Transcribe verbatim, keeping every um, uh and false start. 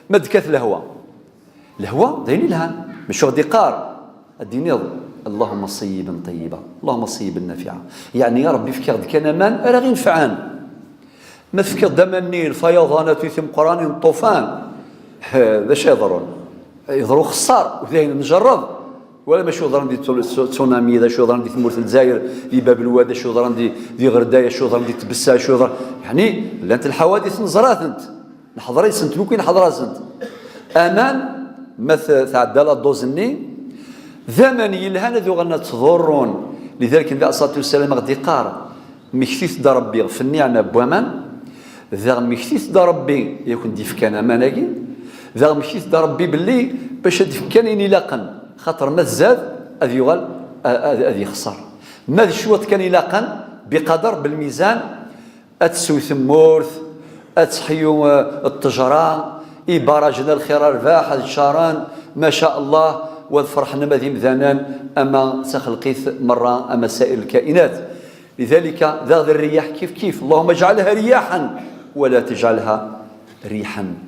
Ma d-tekkat lehwa, lehwa d ayen ilhan, mačči ɣ-d-iqqar ad d-tiniḍ: "Allahumma sayyiban tayyiba, Allahumma sayyiban nafi'a." Yeɛni, ya Ṛebbi, efk-aɣ-d kan aman ara ɣ-inefɛen. Ma tefkiḍ-d aman-nni, lfayaḍanat i timeqqranin n ṭṭufan, d acu yeḍrun? Yeḍru xeṣṣar, u d ayen njerreb. Wala mačči yeḍran di tsu-, tsu-, tsunami, d acu yeḍran di tmurt n Lezzayer, di Bab Lwad, d acu yeḍran di, di Ɣerday, d acu yeḍran di Tbessa, d acu yeḍran, yeɛni, llant lḥawadit neẓra-tent, neḥḍer-isent, lukin neḥḍer-asent. Aman, ma t-, tɛedda la dose-nni, d aman yelhan ad uɣalen ad ttḍurrun. Lidalik, Nnbi alayhi ṣṣalatu wassalam aɣ-d-iqqar: "Mmektit-d a Ṛebbi ɣef nniɛma n waman, daɣ mmektit-d a Ṛebbi i akent-d-ifkan aman-agi, daɣ mmektit-d a Ṛebbi belli bac ad d-fkan ayen ilaqen, xaṭer ma tzad ad yuɣal a-, ad, ad yexṣer. Ma d cwiṭ kan ilaqen, biqadar, belmizan, ad tsew tmurt, ad tḥeyyu, eh, ttejra, ibarajen a lxir a rrbeḥ ad ččaren, ma ca Allah, wa ad ferḥen ama d imdanen, ama d taxelqit merra, ama sair lkainat." Lidalik, daɣ d rriyaḥ kif kif. Allahumma ǧɛalha riyaḥan, wa la teǧɛalha riḥan.